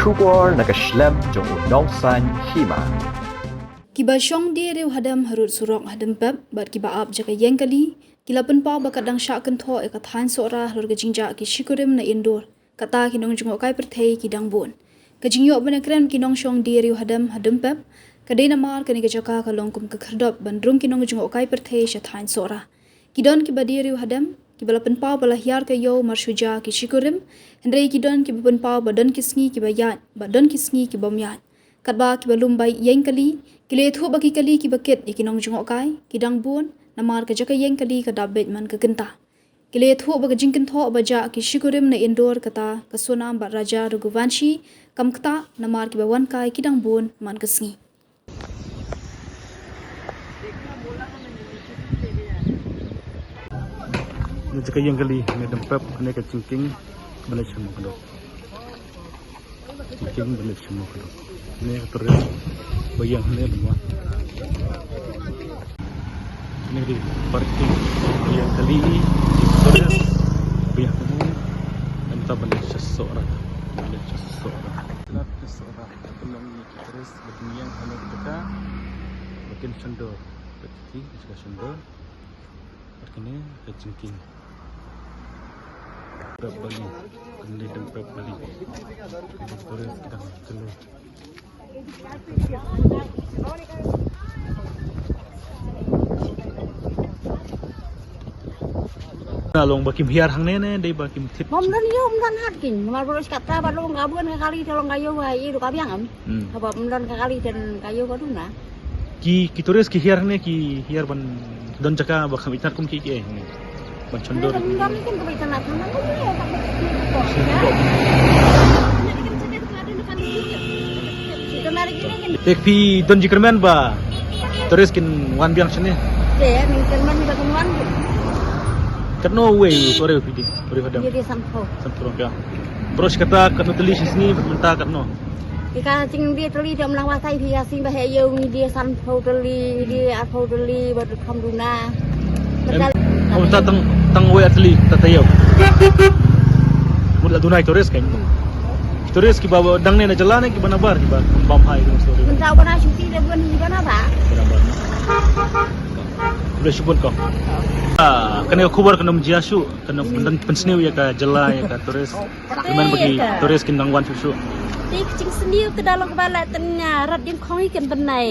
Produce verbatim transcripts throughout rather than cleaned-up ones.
Khubor na ka shlem jong u Nongsaiñ Hima. Kiba shong die riew hadem harud surok hadem pep bad kiba ap jaka ïeng kali ki la pynpaw ba ka dang shah kynthoh ïa ka thaiñ Sohra halor ka jingjah ki shikurim na Indore. Kata ki nongjngohkai pyrthei ki dang bun. Ka jingïoh ban ïakren ki nongshong die riew hadem hadem pep ka dei namar kane ka jaka ka long kum ka khyrdop ban rung ki nongjngohkai pyrthei sha thaiñ Sohra. Ki don kiba die riew hadem kiba la pynpaw ba la hiar ka ïew mar shu jia ki shikurim, hynrei ki don kiba pynpaw ba don ki sngi kiba ïaid bad don ki sngi ki bym ïaid. Katba kiba lum bai ïeng kali ki la ïathuh ba ki kali kiba kit ïa ki nongjngohkai ki dang bun namar ka jaka ïeng kali ka dap beit man ka kynta. Ki la ïathuh ba ka jingkynthoh ba jah ki shikurim na Indore kata ka Sonam bad Raja Raghuvanshi kam ktah namar kiba wan kai ki dang bun man ka sngi. Ni jaka ïeng kali ni dempep ni ka jingkieng bane shem kado. Jingkieng bane shem kado. Ni ka tourist ba ïeng ni dempep. Ni di parking ba ïeng kali tourist ba ïeng kali. Enta bane shem Sohra bane shem Sohra. Enta bane shem Sohra. Ka long ïa ki tourist ba kin ïeng ha kane ka jaka ba kin shon dor. Ka jaka shon dor. Bad kane ka jingkieng. Prep Bali, kane dang prep Bali. Tourist ki dang jyllei. Na long ba kim hiar hangne ne dei ba kim thied. Bym don ïew, bym don hat kin. Namar ba ruh kata ba long ka bun ka kali te long ka ïew ka ïew ka biang am. Hmm. Haba bym don ka kali te ka ïew ka duna. Ki, ki tourist ki hiar hangne ki hiar ban don jaka ba kham itynnad kum ki ki eh. Ban shon dor. Bym don kin ka ba itynnad hangne. Te phi don jingkyrmen ba tourist kin wan biang shane? Te, jingkyrmen ba kin wan biang. Katno wei u tourist phi dei, tourist hadam? Ïa dei sanphew. Sanphew ruh ka. Baroh shi katta katno tylli shi sngi, mynta katno? Ïa ka jingdie tylli te ym lah batai phi, ïa sngi ba heh ïew ngi die sanphew tylli, die arphew tylli, bad kham duna. Em, mynta tang, tang wei ar tylli, ta ta ïew. Mut la duna i tourist kan. Tourist kiba dang ne na jylla ne kiba nabar kiba bam hai kiba sori. Mynta ba na shuti da bun kiba nabar. Kiba nabar. Khublei shibun kong. Ah, kane ka khubor kan ym jia shuh, kan ym pynsniew ïa ka jylla ïa ka tourist. Kmen ba ki tourist kin dang wan shuh shuh. Te ka jingsniew te da long kaba la tynga rat dieng khong hi kan bnai.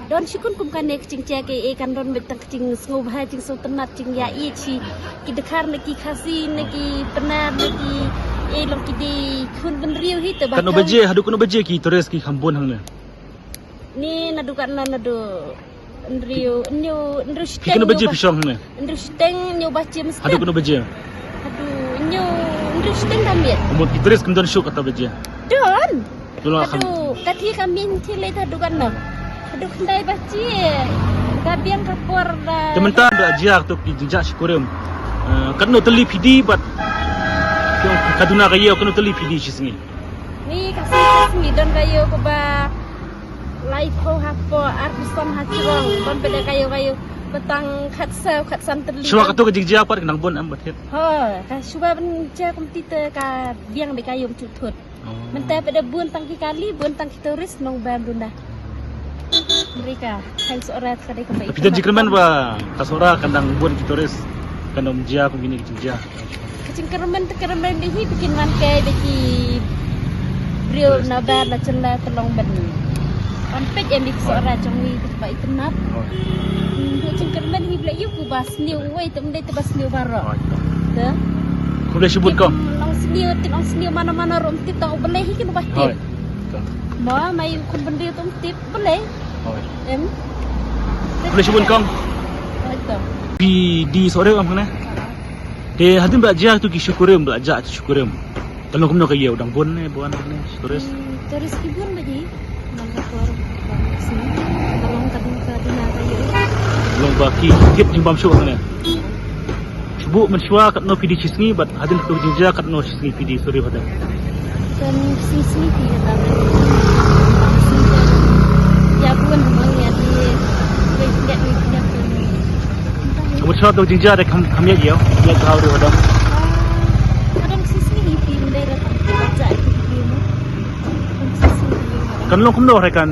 Don shikun kum kane ka jingjia ka e kan don beit tang ka jingsngewbha jingsngewtynnat jingïa i chi ki Dkhar na ki Khasi na ki Pnar na ki e long ki dei khun bynriew hi te ba. Katno baje, haduh katno baje ki tourist ki kham bun hangne? Ni naduh katno naduh hynriew, hynñiew, hynriew shiteng. Phi katno baje phi shong hangne? Hynriew shiteng, hynñiew baje mesti. Haduh katno baje? Haduh hynñiew, hynriew shiteng da miet. Mut ki tourist kim don shuh kata baje? Don. Haduh kati ka min ti le haduh katno? Haduh khyndai baje. Ka biang ka por da. Te mynta ba jia to ki jingjia shikurim. Eh, katno tylli phi die bad ka duna ka ïew katno tylli phi die shi sngi? Ni ka sngi ka sngi don ka ïew kaba laiphew hapoh, arphew san ha jrong, don beit ka ïew ka ïew ba tang khatsaw khatsan tylli. Shuwa kato ka jingjia pat ka nang bun em ba thied? Ho, ka shuwa ban jia kumti te ka biang beit ka ïew mchuh thut. Oh. Mynta pat da bun tang ki kali, bun tang ki tourist nong bam duna. Mereka kan Sohra ka dei ka ba. Phi don jingkyrmen ba ka Sohra kan dang bun ki tourist, kan ym jia kum kine ki jingjia? Ka jingkyrmen te kyrmen dei hi ba kin wan kai da ki briew nabar la jylla te long ban wan peit ïa ki Sohra jong ngi ba itynnad. Ka jingkyrmen hi ba la ïoh ku ba sniew uwei te ym dei te ba sniew baroh. Te. Khublei shibun kong. Long sniew te long sniew mano mano ruh ym tip tang u Blei hi kin ba tip. Mo mai khun bynriew te ym tip Blei. Em. Khublei shibun kong. Phi die Sohra em hangne? Te hadien ba la jia to ki shikurim, ba la jia to shikurim. Te long kumno ka ïew, dang bun ne, bun ne tourist? Hmm, tourist ki bun ba ji. Nang ka por ba sini. Ka long ka duna ka ïew. Long ba ki tip jingbam shuh ne. Shu buh mynshuwa katno phi die shi sngi bad hadien kato jingjia katno shi sngi phi die Sohra hadien? Kan shi sngi phi kata. Shi sngi. Ïa bun mang ïa die. Bai ïa die. Ka mut shuwa to jingjia da kham, kham ïa ïa, ïa ka hau ruh hadam. Ah, hadam shi sngi hi phi mendai da tang ka ja hi phi mu. Kan long kumno re kan,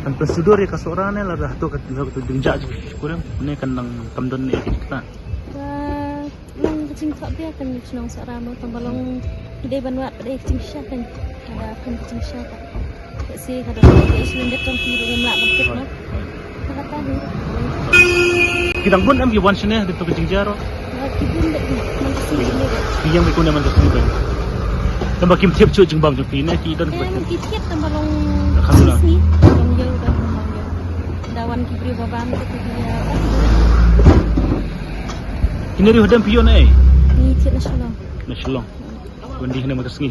kan pynsudur ïa ka Sohra ne lada hato ka, hato ka jingjia jong ki Sohra ne kan nang kam don ne kita. Ka long ka jingthok bia kan ïa chnong Sohra mo tang ba long ki dei ban wad ba dei ka jingshisha kan. Ka da kan ka jingshisha ka. Ka si ka da ka issue jong ki ruh ngim lah ban tip mo. Ka kata hi. Ki dang bun em ki wan shane dei to ka jingjia ruh. Ki bun dei man ka sngi ne. Ki ïeng beit kumne man ka sngi beit. Tang ba kim thied shuh jingbam jong ki ne ki don. Em ki thied tang ba long. Alhamdulillah. Sngi long ïew da long ïew. Da wan ki briew ba bam te ki ïa. Kine ruh hadem phi ïoh ne. Ni thied na Shillong. Na Shillong. Wan die hangne man ka sngi.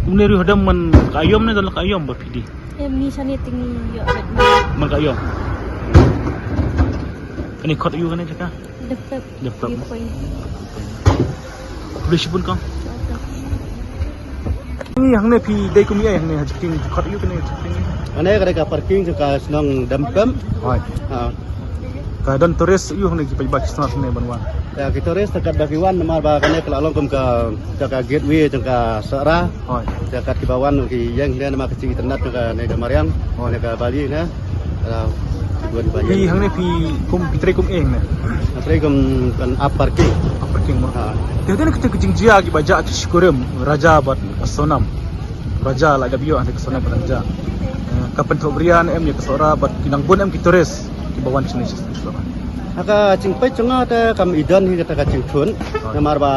Kumne ruh hadem man ka aïom ne don la ka aïom ba phi die. Em ni shane te ngi ïoh red man. Man ka aïom. Kane khot ïu kane jaka. Dep pep. Dep pep. Ïu poi. Khublei shibun kong. Ni hangne phi dei kum ïa hangne ha jingkhot ïu kane jingkhot. Hangne ka dei ka parking jong ka shnong Dempem. Hoi. Ha. Ka don tourist ïu hangne ki paidbah ki shnong hangne ban wan. Ïa ki tourist te kat ba ki wan namar ba kane ka la long kum ka, ka, ka gateway jong ka Sohra. Hoi. Te kat ki ba wan ki ïeng ne namar ka jingitynnad jong ka ne ka mariang. Hoi. Ne ka Bali ne. Ala, wan ba ïeng. Phi hangne phi kum phi trei kum eng ne. Nga trei kum kan ap parking. Ap parking mo. Ha. Te dei ne kita ka jingjia ki ba jah ki shikurim Raja bad Sonam. Raja la ka bio hangne ka Sonam bad Raja. Eh, ka pynthoh bria ne em ïa ka Sohra bad ki nang bun em ki tourist ki ba wan shane shi Sohra. Ha ka jingpeit jong nga te kam i don hi kata ka jingthun. Hoi. Namar ba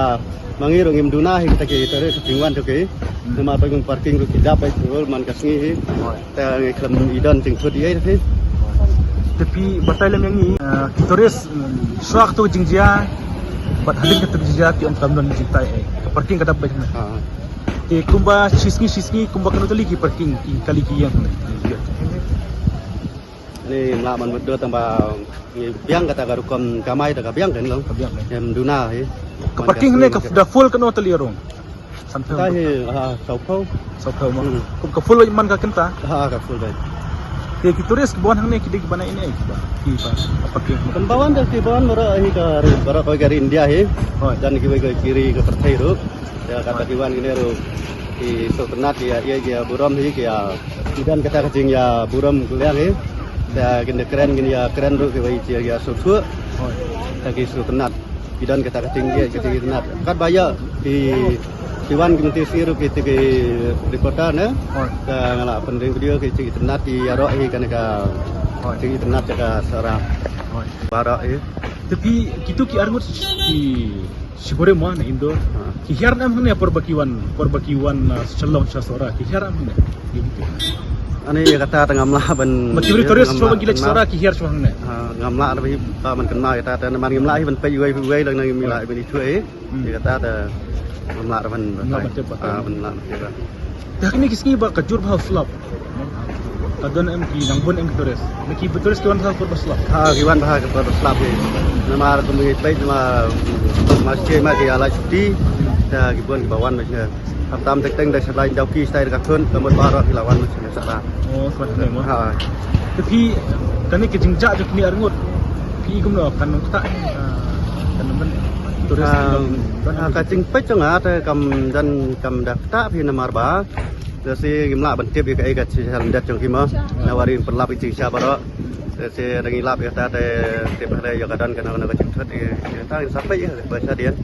ma ngi ruh ngim duna hi kita ki tourist ki jingwan jong ki. Hmm. Namar ba ngi parking ruh ki dap beit ruh man ka sngi hi. Hoi. Te ngi khlem i don jingthut ïa hi. Te phi batai lem ïa ngi, eh, ki tourist, mm, shuwa kato ka jingjia bad hadien kato ka jingjia ki ong kam don jingtai ei. Ka parking ka dap beit ne. Ha. Te kumba shi sngi shi sngi kumba kano kali ki parking ki kali ki ïeng ne. Ni mla man muddo tang ba ngi biang kata ka rukom kamai ta ka biang kan long. Ka biang kan. Em duna hi. Ka parking ne ka da full kano tali rong. Sanphew. Ka hi, ha, sauphew. Sauphew mo. Hmm. Kum ka full man ka kynta. Ha, ka full dai. Te ki tourist ki ba wan hangne ki dei ki ba na ine ki ba. Ki ba, apa ki. Kan ba wan da ki ba wan baroh hi ka ri, baroh kawei ka ri India hi. Hoi. Dan kiwei ka ri ka pyrthei ruh. Ïa kata ki wan kine ruh. Ki sngewtynnad ïa, ïa, ïa burom hi ki ïa. Ki don kata ka jingïaburom kylliang hi. Ïa kin da kren kin ïa kren ruh kiwei ki ïa sngewthuh. Hoi. Ïa ki sngewtynnad. Ki don kata ka jingïa, ka jingïathuh. Katba ïa ki, ki wan ki mynta sngi ruh kita ki reporter ne. Hoi. Ka nga la pynring video ki jingïathuh ki ïaroh hi kane ka. Hoi. Jingïathuh ka Sohra. Hoi. Baroh hi. Te phi kito ki arngut ki shikurim mo na Indore. Ha. Ki hiar nam hangne por ba ki wan, por ba ki wan, uh, Shillong sha Sohra. Ki hiar nam hangne. Ani kata ta ngam lah ban. Ma ki briew tourist shuwa ban ki leit Sohra ki hiar shuwa hangne. Ha, ngam lah ban ban kynmaw kata ta namar ngim lah ban peit uwei uwei lang ngim lah ban ithuh. Hmm. Ïa kata ta ngam lah ban. Ngam lah ban tip ba. Ah, ngam lah ban tip ba. Te ha kine ki sngi ba ka jur bha u slap. Ka don em ki nang bun em ki tourist. Ki tourist ki wan bha ka por ba slap. Ha, ki wan bha ka por ba slap hi. Namar kum ngi peit namar ma sche ma ki ala chuti. Ta ki bun ki ba wan ma sche. Tam tam tek teng da shalai jauki stai ka thun ka mut baroh ki la wan ma sche sara. Oh, smat ne mo. Ha. Te phi kane ki jingjah jong kine arngut. Phi kumno kan nang kata. Kan nang tourist. Ah, ka jingpeit jong nga te kam don kam da kata phi namar ba. Te shi ngim lah ban tip ïa kaei ka shisha lyndet jong ki mo. Na wari pynlap ïa ki shisha baroh. Te shi dang ïalap ïa kata te tip hynrei ïa ka don kano kano ka jingthut ïa kata ngin sa peit ïa ba sha dien.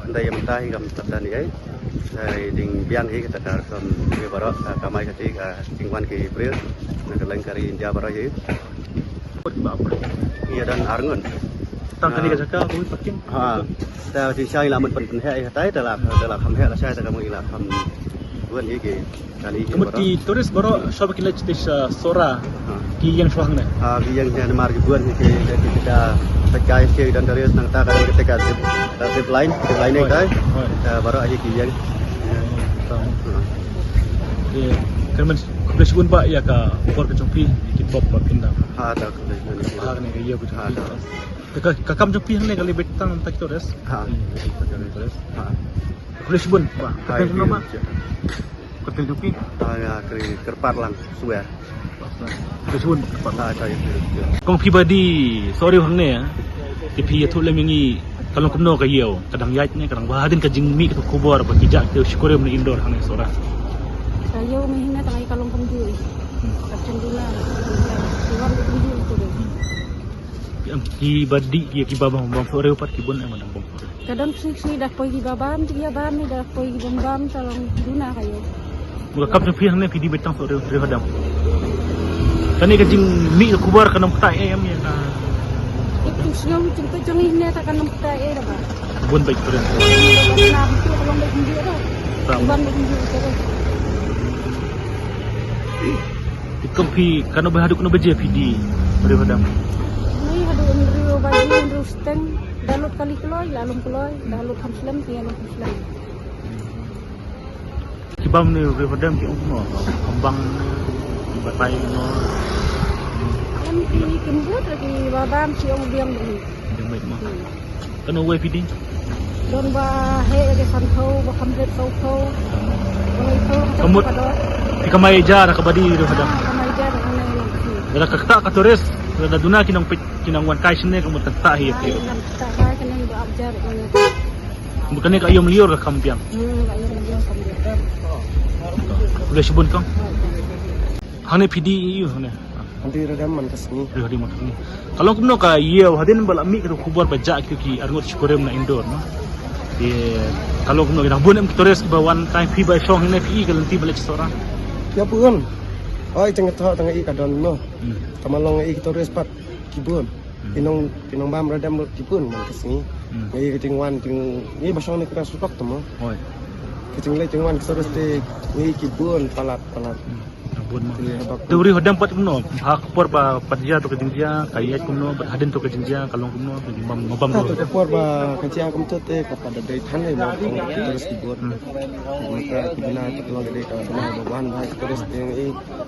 Hynrei ïa mynta hi kam pat don ïa. Te dang biang hi kata ka rukom ïa baroh ka kamai kata ka jingwan ki briew. Na ka leng ka ri India baroh hi. Ïa don arngut. Tang kane ka jaka kawei parking. Ha. Ta shisha ïa la mut pynpynheh ïa katai ta la ta la kham heh lashai ta ka mut ïa la kham bun hi ki kali hi. Ka mut baroh. Ki tourist baroh shuwa ba ki leit sha Sohra. Ha. Ki ïeng shuwa hangne. Ha, ki ïeng hangne namar ki bun hi ki ki ka peit kai ki don tourist nangta ka don kita ka zip, ka zip line, zip line. Hoi. Kai. Hoi. Ta baroh hi ki ïeng. Tang. Ha. Te kyrmen khublei shibun bah ïa ka bor ka jong phi ki pop ba phin dang. Ha, ta khublei shibun. Ha, kane ka ïew ka jong phi. Ha, ta. Te ka, ka kam jong phi hangne ka leit beit tang ta ki tourist. Ha. Hmm, ta ki tourist. Ha. Khublei shibun bah. Hai, kyrteng jong phi. Kyrteng jong phi. Ah, ïa, kyrpad lang Suwer. Khublei shibun kyrpad lang. Ha, ïa, ïa. Kong phi ba die Sohra hangne ïa. Te phi ïathuh lem ïa ngi ka long kumno ka ïew, ka dang ïaid ne ka dang bha hadien ka jingmih ka khubor ba ki jah ki shikurim na Indore hangne Sohra. Ka ïew mynhynne tang ïa ka long kumjuh. Ka jingduna, ki wan ki jingduna tu deh. Em, ki ba dih, ki, ki ba bam, bam soh riew pat ki bun em, bam soh riew. Ka don sni sni da poi ki ba bam, ki ba bam ni da poi ki bam bam, tolong duna ka ïew. Muka kap jong phi hangne phi dih beit tang soh riew, riew hadam. Kane ka jingmih ka khubor kan ym ktah ei em ïa ka. Ki jingshngaiñ jingpeit jong ngi ne ta kan ym ktah ei da ba. Bun beit tourist. Bun beit tourist. Bun beit tourist. Te kum phi, katno ba haduh katno baje phi dih riew hadam? Ngi haduh hynriew baje, hynriew shiteng, da lut kali kloi, la lum kloi, da lut kham slem, te la lum kham slem. Ki bam ne riew hadam ki ong kumno, kham bang ne, ki batai kumno. Em, ki, kim bud, ki ba bam ki ong biang dih. Biang beit mo. Hmm. Katno wei phi dih? Don ba heh ïa ka san phew, ba kham jet saw phew. Ba lai phew, ka mut ka dor. Phi kamai ja da kaba dih riew hadam. Ah, kamai ja da kane nang phi. Lada ka ktah ka tourist, lada duna ki nongpeit ki nongwan kai shane ka mut ka ktah hi ïa phi. Ah, kan ktah kai kane ba ap ja da kane. Mut kane ka aïom lyiur ka kham biang. Hmm, ka aïom lyiur kham biang. Khublei shibun kong. Hangne phi dih ïa u hangne. Hynriew hadam man ka sngi. Hynriew hadam man ka sngi. Ka long kumno ka ïew hadien ba la mih ka khubor ba jah ki, ki arngut shi kurim na Indore mo. Te ka long kumno ki dang bun em ki tourist kiba wan kai phi ba shong hangne phi i ka lynti ba leit Sohra? Ïa bun. Oi, tang ka thoh tang i ka don mo. Hmm. Ka ma long i ki tourist pat ki bun. Hmm. Ki nong, ki nongbam radam ki bun man ka sngi. Hmm. Ngi ka jingwan jing, ngi ba shong ne ka surok tu mo. Oi. Ka jingleit jingwan ki tourist te ngi ki bun palat palat. Hmm. Bun mo. Te haba te u riew hadam pat kumno? Ha ka por ba pat jia to ka jingjia, ka ïaid kumno, bad hadien to ka jingjia, ka long kumno, ka jingbam, ngabam. Ha to ka por ba ka jia kumto te ka pat da dei than lei mo, kong ki tourist ki bun. Hmm. Ka ki bina ka long ka dei ka bina ba wan ba ki tourist te ngi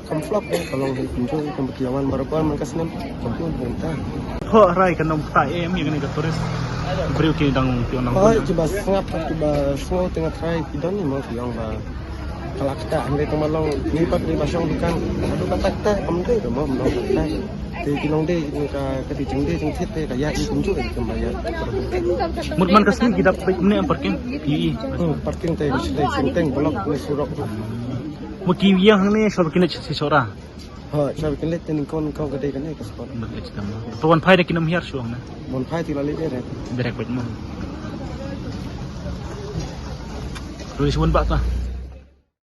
kam flop eh, ka long hi kumjuh, kumba ki wan barabor man ka snem, kumjuh bun ta. Thoh rai ka nong ktah em ïa kane ka tourist. Briew ki dang ki nong. Hoi, ki ba sngap, ki ba sngew te nga trai ki don ni mo ki ong ba ka la ktah, hynrei ka ma long ngi pat ngi ba shong dukan. Haduh katta katta kam dei ruh mo, kam long katta. Te ki long dei ka, ka dei jingdei jingthied te ka ïa i kumjuh i kam ba ïa. Mut man ka sngi ki dap beit kumne em parking? Ki i. Hmm, parking te ki sdei sing teng block ne surok. Mut ki ïa hangne shor ki ne shi Sohra. Ha, shor ki ne te nyngkong nyngkong ka dei kane ka spot. Mut ka chitam. To wan phai da ki nam hiar shuh hangne. Wan phai te la leit direct. Direct beit mo. Ruh shibun ba ta.